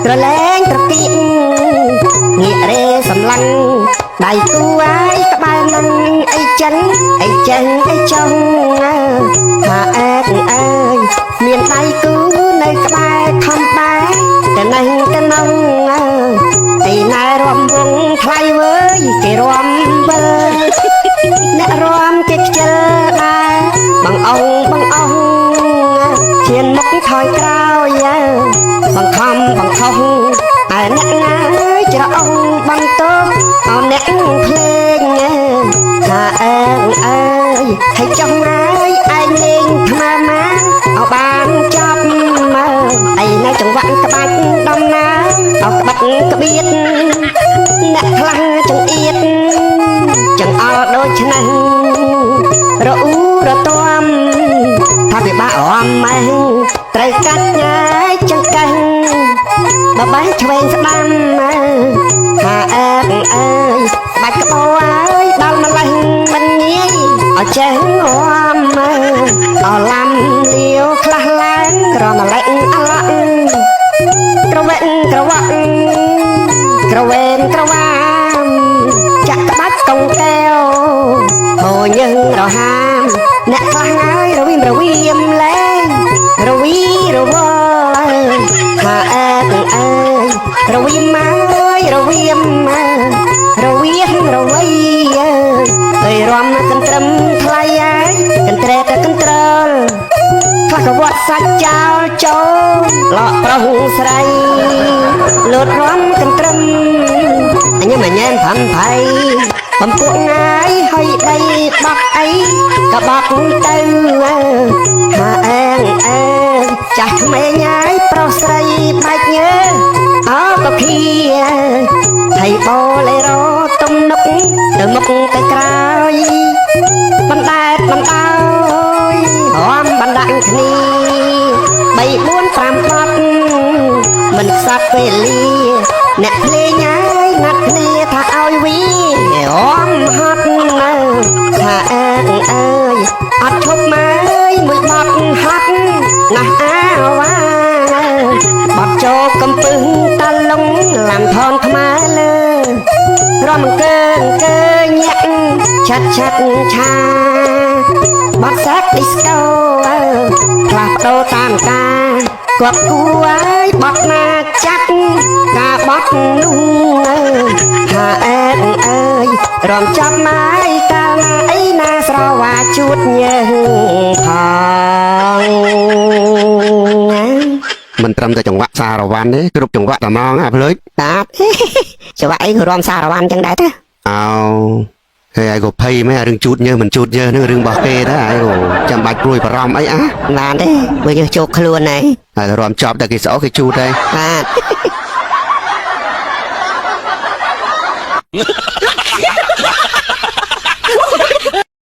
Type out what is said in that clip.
ក្រលែងត្រគៀកងាករេសម្លឹងដៃគូអាយក្បែរនឹងអីចឹងអីចឹងអីចង់ថាអែកអើយមានដៃគូនៅក្បែរខំបែទៅនឹងទៅនងអីណែរំវងថ្លៃវើយគេរំវិលអ្នករំគេខ្ជិលដែរបងអងបងអងឈានមុខថយក្រោយបង្ខំបង្ខំឯអ្នកណាច្រអងបន្ទោអោអ្នកភ្លេងថាអើអើយហើយចង់ហើយឯងលេងថ្មើម៉ាអោបានចប់មើអីនៅចង្វាក់ក្បាច់ដំណើរអោក្បាត់ក្បៀតអ្នកខ្លះចង្អៀតចង្អល់ដូច្នេះរអ៊ូរទាំថាវាបាក់អមម៉េះត្រូវកាច់ញ៉ាយចង្កេះបបេះឆ្វេងស្ដាំថាអើអើយបាច់ក្បោអើយដល់ម្លេះមិនងាយឲ្យចេះរំអឡាំលាវខ្លះឡើងក្រម្លេះអឡក់ក្រវ៉ិនក្រវ៉ាក់ក្រវេនក្រវាមចាក់ក្បាច់កងកែវហូញឹងរហាមអ្នកខ្លះហើយរវីមរវីមលែងរវីរវល់ថាអើអើយរវីមអើយរវីមរវីរវីអើយទៅរំកន្ត្រឹមថ្លៃហើយកន្ត្រេតកន្ត្រលខ្លះក៏វត្តសាច់ចោលចូលលក់ប្រុសស្រីលូតរំកន្ត្រឹមអញញញែមផំផៃបំពួកងាយហើយដីបត់អីក៏បត់ទៅហាអេងអើចាស់ក្មេងហើយប្រុសស្រីបែកញើអោក៏ភីថៃបូលេរទំនុកទៅមុខទៅក្រោយបណ្ដែតបណ្ដោយរំបណ្ដាក់គ្នា3 4 5បត់មិនខ្សត់វេលាអ្នកភ្លេងហើយណាត់គ្នាថាឲ្យវីរំហត់នៅថាអើអើយអត់ឈប់មកមួយបត់ហត់ណាស់អាវ៉ាបត់ចូលកំពឹសតាលងឡាំថនខ្មែរលើរំអង្គើអង្គើញាក់ឆាត់ឆាត់ឆាបត់សាក់ឌីស្កូផ្លាស់ប្ដូរតាមការគាត់គួរឲ្យបត់ណាចាក់ការបត់នោះថាអែអើយរំចាប់ម៉ាយកាលណាអីណាស្រវាជួតញើផង មិនត្រឹមតែចង្វាក់សារវ៉ាន់ទេគ្រប់ចង្វាក់តំងអាភ្លេច បាទចង្វាក់អីក៏រំសារវ៉ាន់ចឹងដែរតា អោហើយឯងក៏ភ័យមែនអារឿងជូតញើសមិនជូតញើសហ្នឹងរឿងរបស់គេដែរឯងក៏ចាំបាច់ព្រួយបារម្ភអីអា បានទេបើយើងជោគខ្លួនហើយ ហើយរំចប់តែគេស្អុកគេជូតហើយ បាទ